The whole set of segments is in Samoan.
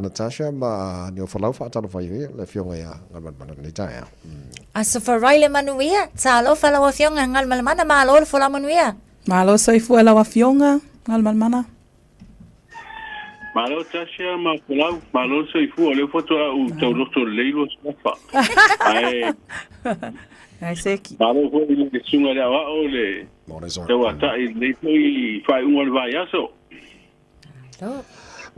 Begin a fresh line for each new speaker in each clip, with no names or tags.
Natasha ma Niofolau faatalofa ai le Afioga ia Galumalemana i lenei taeao.
Aso Faraile le manuia, talofa lau Afioga Galumalemana, malo le folau manuia.
Malo soifua lau Afioga Galumalemana.
Malo Tasha ma Folau, malo le soifua, o lea faatoa ou tauloto lelei lua suafa. Ae
Ai seki.
Malo foi i le susuga i le aoao le tauatai i lenei foi faaiuga o le vaiaso.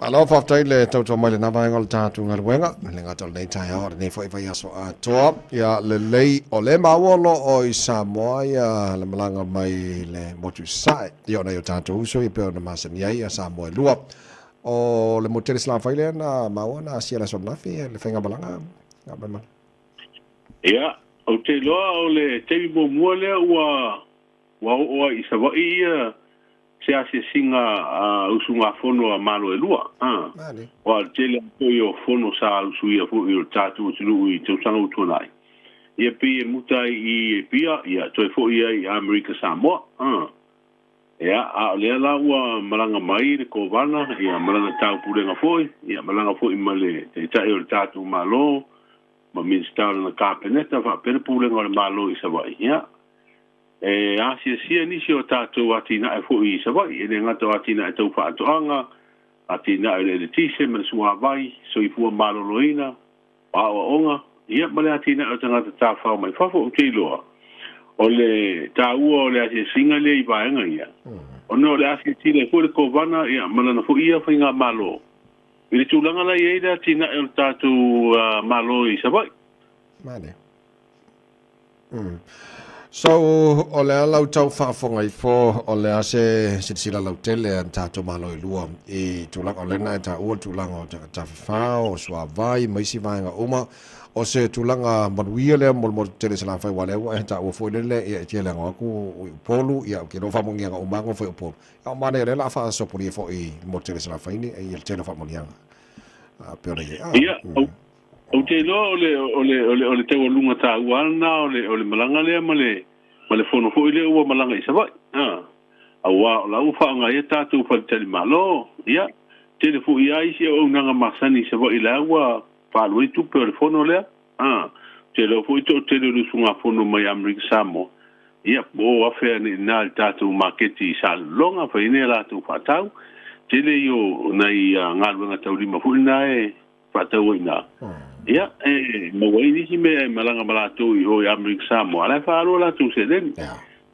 Malo faafetai le tautua mai lena vaega o le tatou galuega, e le gata o lenei taeao, o lenei foi vaiaso atoa. Ia lelei, o lea maua o lo o i Samoa ia le malaga mai le motu i Sasae, ia o nai o tatou uso ia pei ona masani ai ia Samoa e lua. O le motu tele Salafai lea na maua na asia i le aso ananafi le faigamalaga.
Ia, ou te iloa o le taimi muamua lea ua oo ai i Savaii ia se asiasiga a usugafono a Malo e lua, a. Aua o le tele lava foi o fono sa usuia foi o le tatou atunuu i tausaga ua tuanai, ia pei e muta ai i Apia, ia toe foi ai i Amerika Samoa, a. Ia, a o lea la ua malaga mai le Kovana, ia ma lana taupulega foi, ia malaga foi ma le Taitai o le tatou Malo, ma Minisita o lana Kapeneta faapea le Pulega o le Malo i Savaii, ia, E asiasia nisi o tatou atinae foi i Savaii, e le gata o atinae tau faatoaga, atinae o le eletise ma le suavai, soifua maloloina, o aoaoga, ia ma le atinae o tagata tafafao mai fafo. Ou te iloa, o le taua o le asiasiga lea i vaega ia, ona o le asiasila ai foi le Kovana ia ma lana foi ia faigamalo i le tulaga la i ai le atinae o le tatou Malo i Savaii.
Mane. So, o le a lau tau faafofoga ifo, o le a se silasila lautele a ni tatou Malo e lua i tulaga, o lea na e taua le tulaga o tagata tafafao, o suavai ma isi vaega uma, o se tulaga manuia lea mo le motu tele i Salafai, aua o lea ua e taua foi lele, ia e tele atu i Upolu, ia ou te iloa faamanuiaga uma lava na fai i Upolu. A o manaia o lea o le a faasopolia foi i le motu tele i Salafai nei, ia le tele o faamanuiaga pei ona i ai.
Ia, Ou te iloa o le, o le, o le, o le taualuga taua lava lena o le, o le malaga lea ma le, ma le fono foi lea ua malaga i Savaii. A, aua o la ua faaaoga ai a tatou faletalimalo, ia, tele foi lava isi auaunaga masani i Savaii la ua faaalu ai tupe o le fono lea. A, ou te iloa foi toatele o le usugafono mai Amerika Samoa, ia, po o afea nei ina i le tatou maketi i Salelologa, fai ai ni a latou faatau. Tele ia o nai galuega taulima foi na e faatau ai i ina. Ia, e maua ai nisi mea e malaga ma latou i o i Amerika Samoa, a o la e faaalu a latou seleni.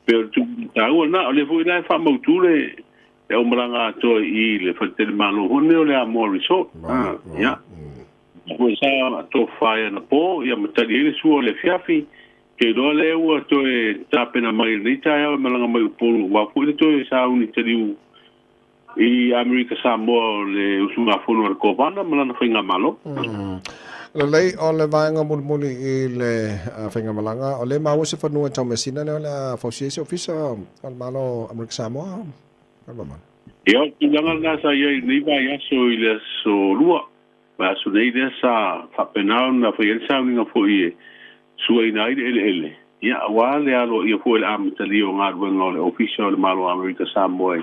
Pei o le tulaga taua lena. O lea foi la e faamautu le aumalaga atoa i le faletalimalo foi lenei o le Amoa Resort. Ia, foi sa tofafa ai anapo, ia ma tali ai le sua o le afiafi. Ou te iloa lea ua toe tapena mai i lenei taeao e malaga mai Upolu aua foi le toe sauni taliu i Amerika Samoa o le usugafono a le Kovana ma lana faigamalo.
Lelei, o le vaega mulimuli i le faigamalaga, o lea e maua se fanua i Taumeasina lea o le a fausia ai se ofisa o le Malo o Amerika Samoa?
Ia, o le tulaga lena sa i ai i lenei vaiaso i le aso Lua. Vaiaso nei lea sa faapena ona fai ai le sauniga foi e suaina ai le eleele, ia, aua le aloaia foi o le amatalia o galuega o le Ofisa o le Malo o Amerika Samoa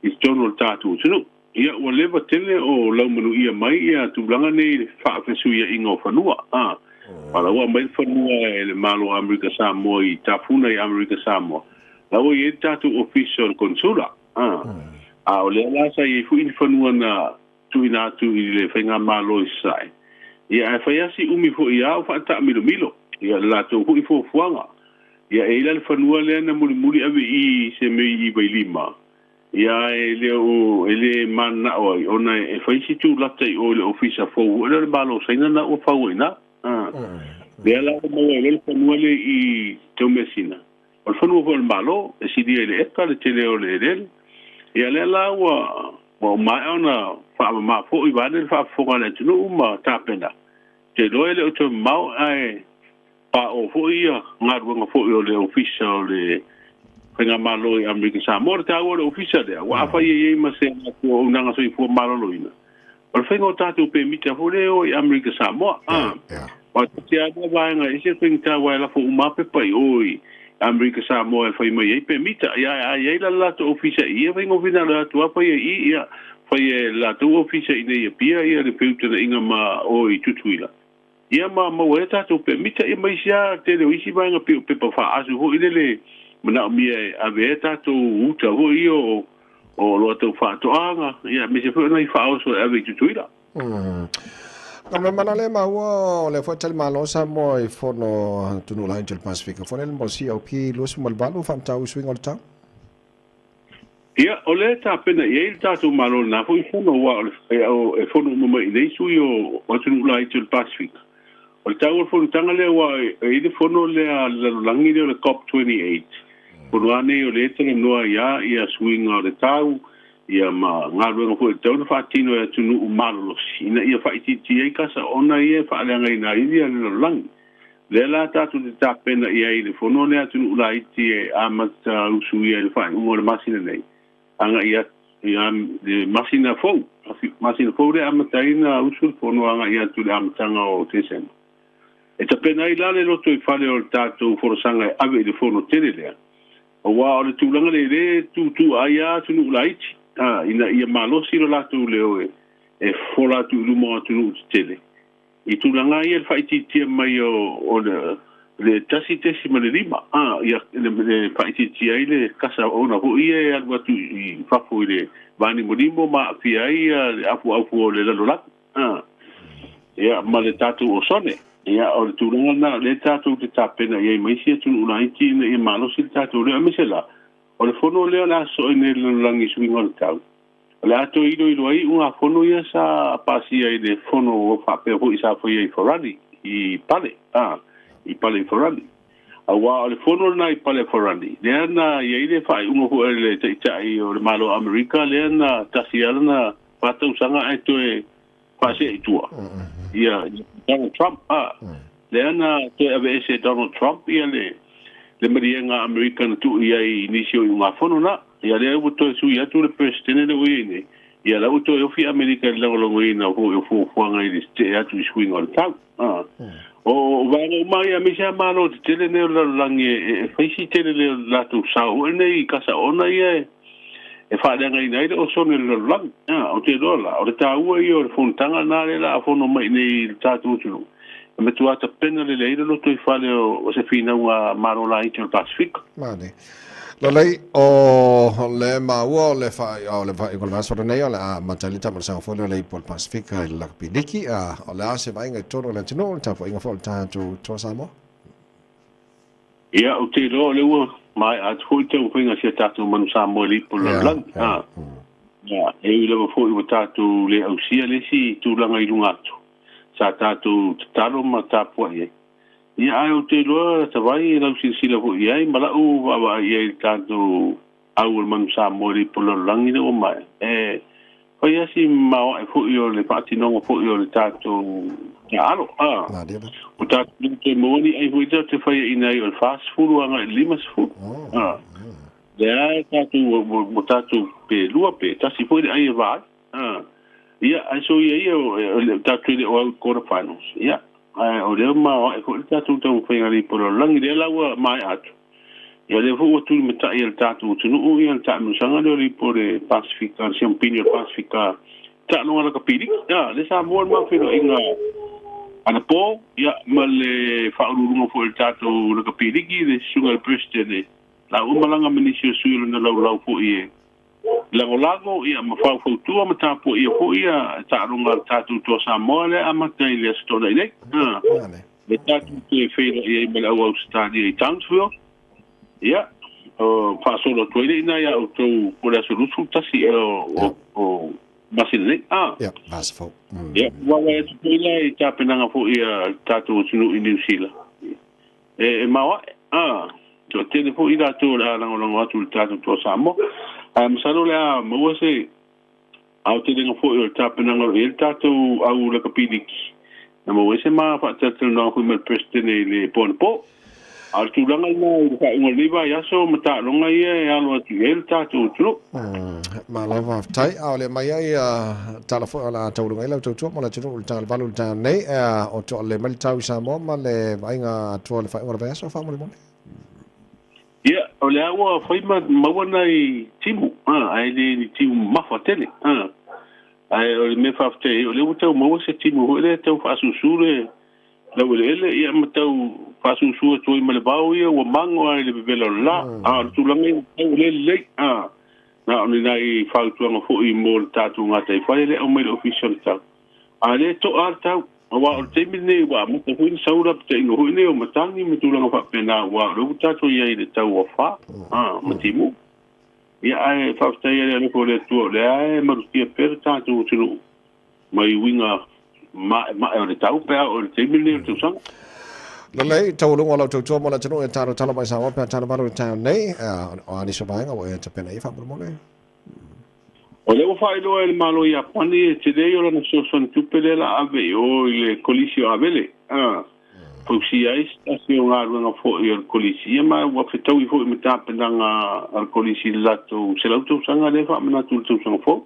i totonu o le tatou atunuu. Ia, ua leva tele o laumanuia mai ia tulaga nei i le faafesuiaiga o fanua. A, a la ua aumai le fanua e le Malo o Amerika Samoa i Tafuna i Amerika Samoa, la ua i ai le tatou Ofisa o le Konesula. A, a o lea la sa i ai foi ni fanua na tuuina atu i le faigamalo i Sasae, ia ae fai lava si umi foi a o faataamilomilo ia le latou foi fuafuaga. Ia e i ai la le fanua lea na mulimuli ave i se mea i Vailima, ia ae le o e le mananao ai ona e fai si tulata i o i le ofisa fou foi lea o le Malo o Saina na ua fau ai i ina. Lea la ua maua ai loa le fanua lea i Taumeasina, O le fanua foi o le Malo, e silia i le eka le tele o le eleele. Ia lea la ua ua maea ona faamama foi vaeane le faafofoga a le atunuu ma tapena. Ou te iloa e le o toe mamao ae paoo foi ia galuega foi o le Ofisa o le Faigamalo i Amerika Samoa. O le taua o le Ofisa lea, aua afai e i ai ma se latou auaunaga soifua maloloina, o le faiga o tatou pemita foi lea e o i Amerika Samoa. Aua tasi lava lea vaega e ese le faigata aua e lafo uma lava pepa i o i Amerika Samoa e fai mai ai pemita. Ia a i ai la le latou ofisa i i, e faigofie na alu atu lava fai ai i i, ia Faia e le latou ofisa i inei i Apia ia le feutagaiga ma o i Tutuila. Ia ma maua ai a tatou pemita ia ma isi lava tele o isi vaega pei o pepa faaasu foi lele manaomia e ave ai a tatou uta foi ia o oloa tau faatoaga ia aemaise foi o nai faaoso e ave i Tutuila.
Ka mea mana lea maua o lea foi tali malo Samoa i fono atunuu laiti o le Pasefika foi lele mo le COP 28 faamatau i suiga o le tau.
Ia, o lea e tapena i ai le tatou Malo i lena foi fono, aua o le, e fono uma mai i inei sui o atunuu laiti o le Pasefika. O le taua o le fonotaga lea, aua e i ai le fono lea a le lalolagi lea o le COP 28, fono lava nei o lea e talanoa ai lava ia suiga o le tau, ia ma galuega foi e tatau ona faatino e atunuu malolosi ina ia faaitiitia ai kasaona ia e faaleagaina ai le lalolagi. Lea la tatou te tapena i ai i le fono lea atunuu laiti e amata usuia i le faaiuga o le masina nei, agai atu i le masina fou, masina fou lea e amata ai ona usu le fono agai atu i le amataga o Tesema. E tapena ai la le lotoifale o le tatou folasaga e ave i le fono tele lea, aua o le tulaga lea e le tutu ai lava atunuu laiti, ina ia malosi lo latou leo e fofola atu i luma o atunuu tetele. I tulaga ia le faaitiitia mai o le 1.5 a, ia le faaitiitia ai le kasa ona foi ia e alu atu i fafo i le vanimonimo ma aafia ai le afuafu o le lalolagi a, ia ma le tatou osone. Ia o le tulaga lena o lea tatou te tapena i ai ma isi atunuu laiti ina ia malosi le tatou leo aemaise la o le fono lea o le a sosoo nei i le lalolagi i suiga o le tau. O le a toe iloilo ai ugafono ia sa pasia i le fono faapea foi sa faia i Farani, i Pale, a, i Pale i Farani. Aua o le fono lena i Pale Farani, lea na i ai le faaiuga foi a le Taitai o le Malo o Amerika, lea na tasi lava lana faatausaga ae toe faasee i tua, ia Donald Trump, a, lea na toe aveese e Donald Trump ia le le maliega a Amerika na tuu i ai i nisi o iugafono na. Ia lea ua toe sui atu le Peresetene lea ua i ai nei, ia la ua toe ofi Amerika i le lagolagoina foi o fuafuaga i le tetee atu i suiga o le tau. A. O vaega uma ia, aemaise lava Malo tetele nei o le lalolagi e fai si tele lea o le latou sao foi nei i kasaona ia e faaleagaina ai le osone o le lalolagi. A, ou te iloa la, o le taua ia o le fonotaga lena lea o le a fono mai nei i le tatou atunuu, e matua tapena lelei ai le lotoifale o se finauga Malo laiti o le Pasefika.
Mane. Lelei, o le maua o le o le faaiuga o le vaiaso lenei o le a amata ai le taamailosaga foi lea o le Ipu o le Pasefika i le Lakapi Liki, a o le a se vaaiga i totonu o le atunuu, o le tapuaiga foi o le tatou Toa Samoa?
Ia, ou te iloa o lea ua maea atu foi le taumafaiga a si a tatou manu Samoa i le ipu o le lalolagi. Ia, e ui lava foi ua tatou le ausia le isi tulaga i luga atu sa tatou tatalo ma tapuai ai. Ia, ae ou te iloa tavai e lau silasila foi i ai ma lau vaavaai i ai i le tatou au o le manu Samoa i le ipu o le lalolagi lea ua maea. E fai lava si maoae foi o le faatinoga foi o le tatou taaalo. A, o tatou le toe maua ni ai foi tatou te faiaina ai o le 40 agai i le 50. A, lea lava tatou ua tatou pe lua pe tasi foi le ai e va ai. A, ia, ae soia ia o tatou le o au i quarter finals. Ia, ae o lea ua maoae foi le tatou taumafaiga i le ipu o le lalolagi lea la ua maea atu. Ia lea foi ua tulimatai e le tatou atunuu ia le taamilosaga lea o le ipu o le Pasefika, le siamupini o le Pasefika taaloga lakapi liki. Ia, lea sa maua le mafeiloaiga anapo, ia, ma le faauluuluga foi o le tatou lakapi liki, le susuga i le Peresetene, la ua malaga ma nisi o sui o lona laulau foi e lagolago, ia, ma faufautua ma tapuaia foi ia taaloga a le tatou Toa Samoa lea e amata i le Aso Toonai nei. Le tatou toe feiloai ai ma le au Ausetalia i Townsville, ia, faasolo atu ai lea i ina ia outou po o le aso 21 ea o masina nei.
Ia, vasa fou.
Ia, vaavaai atu foi la i tapenaga foi a le tatou atunuu i Niu Sila. E maoae, toatele foi i latou o le a lagolago atu i le tatou Toa Samoa. Ae masalo o le a maua se aotelega foi o le tapenaga o lo o i ai le tatou au lakapi liki, na maua ai se ma faatalatalanoaga foi ma le Peresetene i le po anapo. A o le tulaga lena i le faaiuga o lenei vaiaso ma taaloga ia e alo atu i ai le tatou atunuu.
Malo faafetai. A o le aumai ai tala foi o le a tauluga ai lau tautua mo le atunuu i le taga 8 i le taga nei, o toa le mai le tau i Samoa ma le vaaiga atoa o le faaiuga o le vaiaso faamolemole.
Ia, o lea ua fai ma maua nai timu, ae le ni timu mamafa tele. Ae o le mea faafetai ai, o lea ua tau maua se timu foi lea e tau faasusu le laueleele, ia ma tau faasusu atu ai ma le vao ia ua mago lava i le vevela o le la. A o le tulaga ia tau lea lelei, a na o ni nai fautuaga foi mo le tatou gataifale lea e aumai le Ofisa o le Tau. A lea e to'a lava le tau, aua o le taimi lenei ua amata foi ona sau lapataiga foi nei o matagi ma tulaga faapena, aua o lea ua tatou i ai i le tau afa, a, ma timu. Ia, ae faafetai i le alofa o le Atua o lea e malutia pea le tatou atunuu mai uiga maemae o le tau pe a oo i le taimi lenei o le tausaga.
Lelei, taualuga o lau tautua mo le atunuu e talotalo mai Samoa pe a talavalo i le taeao nei. O a nisi o vaega ua e tapena i ai faamolemole?
O lea ua faailoa e le Malo o Iapani e tele ia o lana fesoasoani tupe lea la ave i o i le Kolisi o Avele. Fausia ai se tasi o galuega foi a le Kolisi, ia ma ua fetaui foi ma tapenaga a le Kolisi i le latou 100 tausaga lea e faamanatu i le tausaga fou.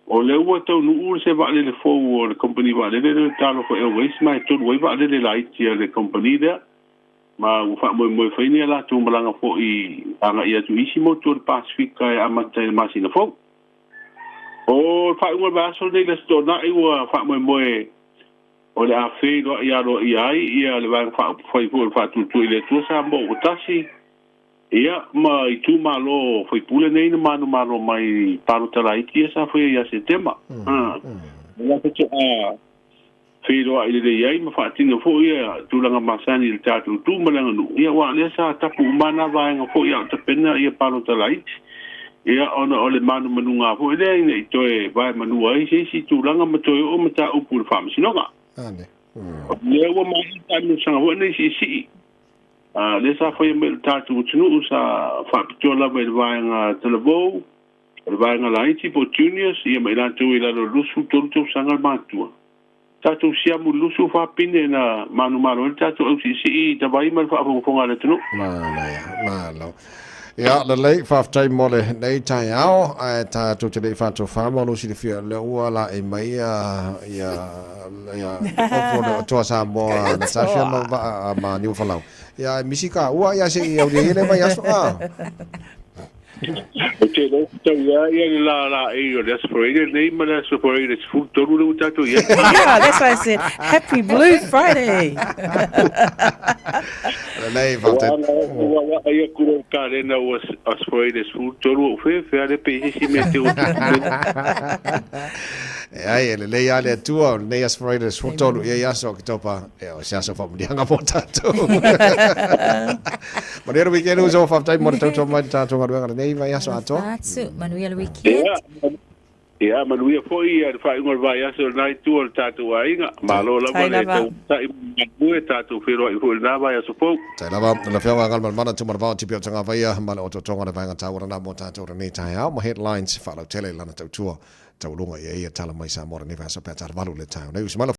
O lea ua taunuu se vaalele fou o le kompeni vaalele lea o le Talofa Airways ma e tolu ai vaalele laiti a le kompeni lea ma ua faamoemoe fai ni a latou malaga foi agai atu i isi motu o le Pasefika e amata i le masina fou. O le faaiuga o le vaiaso lenei i le Aso Toonai ua faamoemoe O le a feiloai aloaia ai ia le Vaega Faaupufai foi o le Faatuatua i le Atua Samoa ua tasi, ia ma itumalo faipule nei na manumalo mai i palota laiti ia sa faia ia Setema. O la faatoa feiloai lelei ai ma faatino foi ia tulaga masani i le tatou tu ma le aganuu, ia aua o lea sa tapu uma na vaega foi a o tapena ia palota laiti. Ia ona o le manumanuga foi lea ina i toe vaemanua ai se isi tulaga ma toe oo mataupu i le Faamasinoga.
Ane.
O lea ua maea taamilosaga foi nei siisii. A, lea sa faia mai e le tatou atunuu sa faapitoa lava i le vaega talavou, o le vaega laiti po o juniors, ia ma i latou i lalo o le 23 tausaga le matua. Tatou siamu i le 24 pine na manumalo ai le tatou au siisii i Tavai ma le faafogafoga a le atunuu.
Manaia, malo. Ia, lelei, faafetai mo lenei taeao, ae tatou te le i faatofā ma lou silafia, lea ua laei mai ia, ia, ia, opo le Toa Samoa Natasha ma, ma, ma Niufalau. Ia, ae misi ka ua, ia se i aulia ia le vaiaso, a.
Ou te iloa ua tau ia ia le la laei o le Aso Faraile lenei ma le Aso Faraile 13 lea ua tatou i ai.
Yeah, that's why I said happy Blue Friday.
Lelei, faafetai.
Ua vaai atu loa i le kalena ua Aso Faraile 13 ua ou fefe lava lea pe i ai se isi mea e teu atu.
E ai, e lelei lava le Atua, o lenei Aso Faraile 13, ia i aso Oketopa, e o se aso faamanuiaga mo tatou. Manuia le weekend uso, faafetai mo le tautua mai le tatou galuega lenei vaiaso atoa.
Atu, manuia le weekend.
Ia, ia manuia foi ia le faaiuga o le vaiaso i lena itu o le tatou aiga. Malo lava le tautai ma tatou feiloai foi i lena vaiaso fou.
Tai lava, le Afioga Galumalemana Tumanavao Tipi o Tagavaia ma le otootoga o le vaega taua lena mo tatou lenei taeao ma headlines faalautele i lana tautua taualuga ia ia tala mai Samoa lenei vaiaso pe a tala valu le taeao nei. Usi mai lau.